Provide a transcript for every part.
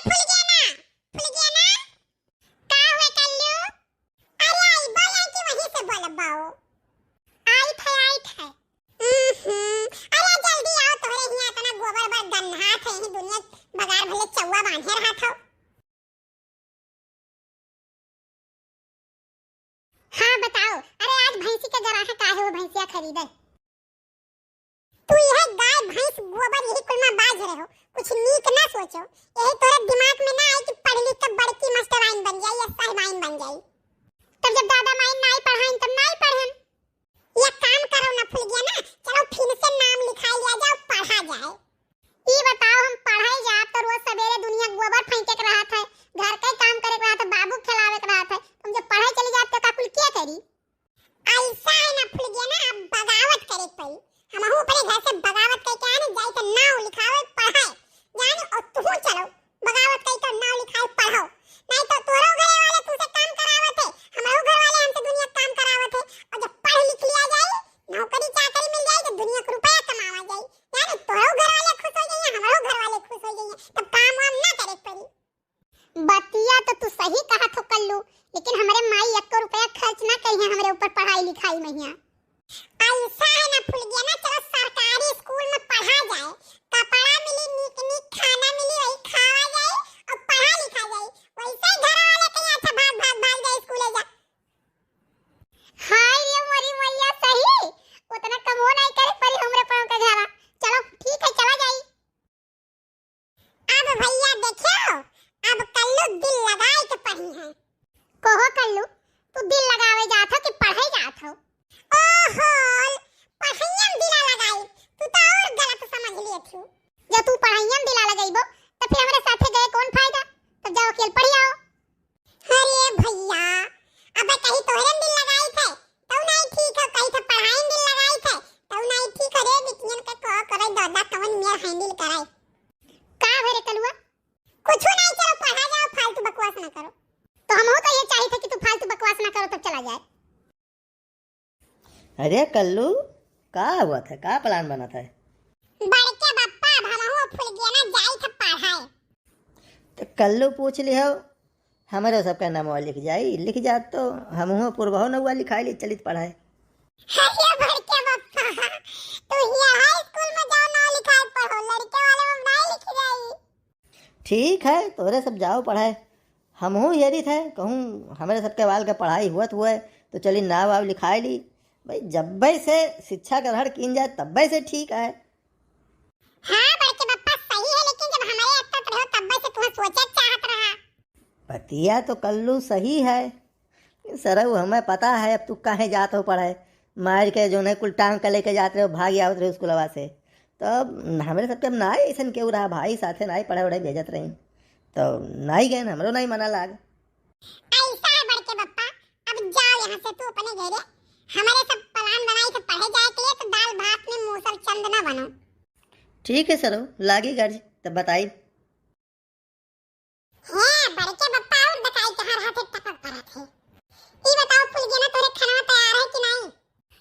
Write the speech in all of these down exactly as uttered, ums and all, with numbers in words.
फुलगेना, फुलगेना, का हुए कल्लू? अरे आइबो या कि वहीं से बोलबो? आइत है, आइत है। हम्म, अरे जल्दी आओ, तोहरे हियां इतना गोबर बर गन्हात है, यही दुनिया बगार भले चौवा बांधे रहत हो। हाँ बताओ, अरे आज भैंसी के गराह काहे हो भैंसिया खरीदे? तू यह गाय भैंस गोबर यही कुल में बाज रहे हो, कुछ नीक ना सोचो। यही तोरे दिमाग में ना आई कि पढ़ लिख के बड़की मास्टराइन बन जाई या साहबाइन बन जाई। तब जब दादा माई नाई पढ़ाइन तब नाई पढ़न। या काम करो ना फुलगेना, चलो फिर से नाम लिखा लिया जाओ, पढ़ा जाए। ई बताओ, हम पढ़ाई जाब तो रोज सवेरे दुनिया गोबर फेंके के रहत है, घर के काम करे के रहत है, बाबू के खिलावे के रहत है, तुम जब पढ़ाई चली जाब तो का कुल किया करी? ऐसा है ना फुलगेना, अब बगावत करे के पड़ी। हमहू अपने घर से बगावत करके आए ना, जाई तो नाम लिखावे पढ़ाए जाने, और तुहू चलो बगावत कई तो नाव लिखाए पढ़ो, नहीं तो तोरो घरे वाले तुमसे काम करावत है, हमरो घर वाले हमसे दुनिया काम करावत है। और जब पढ़ लिख लिया जाए, नौकरी चाकरी मिल जाए तो दुनिया के रुपया कमावा जाए, यानी तोरो घर वाले खुश हो जाइए, हमरो घर वाले खुश हो जाइए, तब काम वाम ना करे पड़ी। बतिया तो तू सही कहा थो कल्लू, लेकिन हमरे माई एको रुपया खर्च ना करिए हमरे ऊपर पढ़ाई लिखाई में हिया। ऐसा है ना फुलगेना, चलो सरकारी स्कूल में पढ़ा जाए, कपड़ा मिली, नीक नीक खाना मिली, वही खावा जाए और पढ़ा लिखा जाए। वैसे ही घर वाले कहीं अच्छा भाग भाग भाग जाए स्कूल जा। हाय रे मोरी मैया सही, उतना कमो नहीं करे पड़ी हमरे पाँव का घरा। चलो ठीक है, चला जाई। अब भैया देखियो, अब कल्लू दिल लगाए के पढ़ी है। कहो कल्लू, तू दिल लगावे जात हो कि पढ़े जात हो? ओहो, पढ़ाइयन दिला लगाई, तू तो और गलत समझ लिए थी। जब तू पढ़ाइयन दिला लगइबो, तो फिर हमरे साथे गए कौन फायदा? तब जाओ अकेल पढ़ी आओ। अरे भैया, अब कहीं तोहरे दिल लगाई थे, तौ नहीं ठीक है, कहीं थे पढ़ाई दिल लगाई थे, तौ नहीं ठीक है रे, बिटियन के को करे दादा कवन मेर हैंडल कराए। का भरे कलुआ? कुछ नहीं, चलो पढ़ा जाओ, फालतू बकवास ना करो। तो हम तो ये चाहिए थे कि तू फालतू बकवास ना करो, तब चला जाए। अरे कल्लू, का हुआ था, का प्लान बना था? बड़के बप्पा, अब हमहू फुलगेना जाई था पढ़ाए। तो कल्लू पूछ लिहो, हमरे सबका नामवा लिख जाई, लिख जात तो हमहू पुरबहो नौवा लिखाई ली, चलित पढ़ाए। अरे बड़के बप्पा, तू हिया हाई स्कूल में जाओ, नाम लिखाए पढ़ो, लड़के वाले में नहीं लिख जाई। ठीक है, तोरे सब जाओ पढ़ाए, हमहू हेरित है, कहूँ हमरे सबके बाल के पढ़ाई हुअत हुए तो चली नाव वाव लिखाए ली। भाई जब्बे से शिक्षा ग्रहण कीन जाए तब्बे से ठीक है। हाँ बड़के बप्पा सही है, लेकिन जब हमारे अत्ता रहो तब्बे से तुम्हें सोचे चाहत रहा। बतिया तो कल्लू सही है। सरऊ, हमें पता है अब तू काहे जात हो पढ़े। मार के जौन है कुल टांग के लेके जात रहे हो, भाग आवत रहे स्कूलवा से। तो अब हमरे सबके अब नाई ऐसन केहू रहा भाई, साथे नाई पढ़े उढ़े भेजत रही। तो नाई गए, हमरो नाई मना लाग। ऐसा है बड़के बप्पा, अब जाओ यहाँ से तू अपने घरे। हमारे सब प्लान बनाई थे पढ़े जाए के लिए, तो दाल भात में मूसल चंद ना बनो। ठीक है सरऊ, लागी गर्ज, तब बताई। हे, बड़के बप्पा और बताई कहाँ रहा थे टपक पड़ा थे। ई बताओ फुलगेना तोरे खाना तैयार है कि नहीं?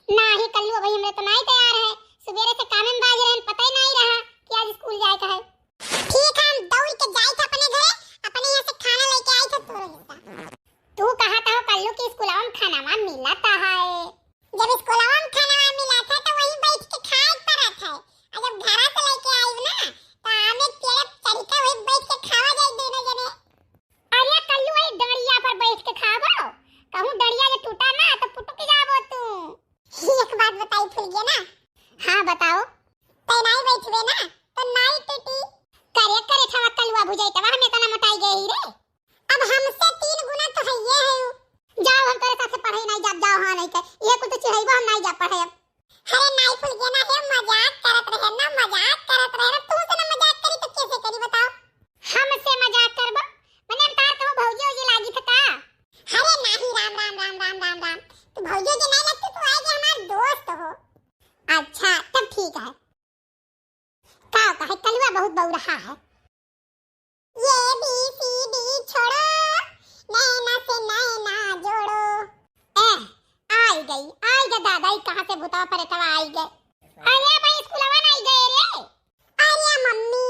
नाही कल्लू, अभी हमरे तो नाही तैयार है। सुबेरे से कामे में बाज रहे हैं, पता ही नहीं रहा कि आज स्कूल जाए का है। ठीक है, हम दौड़ के जाए थे अपने घरे, अपने यहाँ से खाना लेके आई थे तोरे हिस्सा। तू कहा था कल्लू कि स्कूलवा में खाना मिला था है। जब स्कूलवा में खाना मिला था तो वहीं बैठ के खाए पड़ा था। आ जब घरा से लेके आइब ना, तो आमे पेड़ चढ़ के वही बैठ के खावा जाई दोनों जने। अरे कल्लू, वही डंडिया पर बैठ के खाबो, कहूँ डंडिया जे टूटा ना, तो पुटुक जाबो तू। एक बात बताई फुलगेना। हाँ, बताओ। तै नाई बैठबे ना, तो नाई टूटी। करे, करे थवा कलुआ भुजाई, तवा हमें तना मोटाई गई रे। अब हमसे तीन गुना तो हइये है उ। जाओ, हम तोरे साथे पढ़े नाई जाब, जाओ, हाँ नाई कहे। ये कुल तो चिढ़ाइबो, हम नाई जाब पढ़े अब। अरे नाई फुलगेना हे, मजाक करत रहे ना, मजाक करत रहे ना। तू से ना मजाक करी तो कैसे करी बताओ? हमसे मजाक करबो? मने हम तार कहूँ भौजी औजी लागी थ का? अरे नाही, राम, राम, राम। तू भौजी औजी नाई लगती, तू आए के हमार दोस्त हो। अच्छा, तब ठीक है। का कहे, कलुआ बहुत बौरहा है। ए बी सी डी छोड़ो, नैना से नैना जोड़ो। ए, आई गई, आई गई दादा, ई कहाँ से भूतवा प्रेतवा आई गए? अरे भाई, स्कूलवा नहीं गए रे? अरे मम्मी,